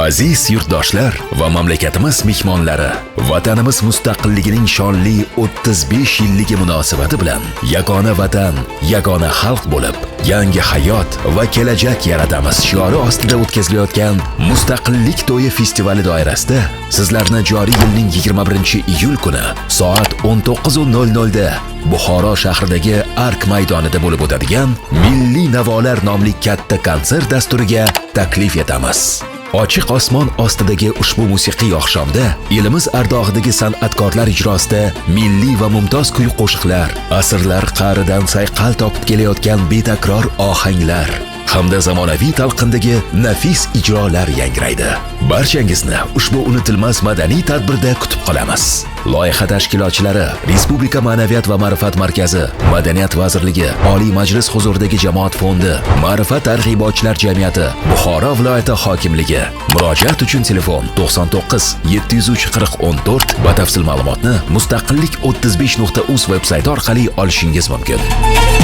Aziz yurtdoshlar va mamlakatimiz mehmonlari, vatanimiz mustaqilligining shonli 35 yilligi munosabati bilan "Yagona vatan, yagona xalq bo'lib, yangi hayot va kelajak yaratamiz" shiori ostida o'tkazilayotgan Mustaqillik to'yi festivali doirasida sizlarni joriy yilning 21-iyul kuni soat 19:00 da Buxoro shahridagi Ark maydonida bo'lib o'tadigan "Milliy navolar" nomli katta konsert dasturiga taklif etamiz. Ochiq osmon ostidagi ushbu musiqiy oqshomda elimiz ardog'idagi san'atkorlar ijrosida milliy va mumtoz kuy qo'shiqlar, asrlar qa'ridan sayqal topib kelayotgan betakror ohanglar hamda zamonaviy talqindagi nafis ijrolar yangraydi. Barchangizni ushbu unutilmas madaniy tadbirda kutib qolamiz. Loyiha tashkilotchilari: Respublika ma'naviyat va ma'rifat markazi, Madaniyat vazirligi, Oliy Majlis huzuridagi Jamoat fondi, Ma'rifat targ'ibotchilar jamiyati, Buxoro viloyati hokimligi. Murojaat uchun telefon 99 703 40 14. Batafsil ma'lumotni mustaqillik35.uz veb sayti orqali olishingiz mumkin.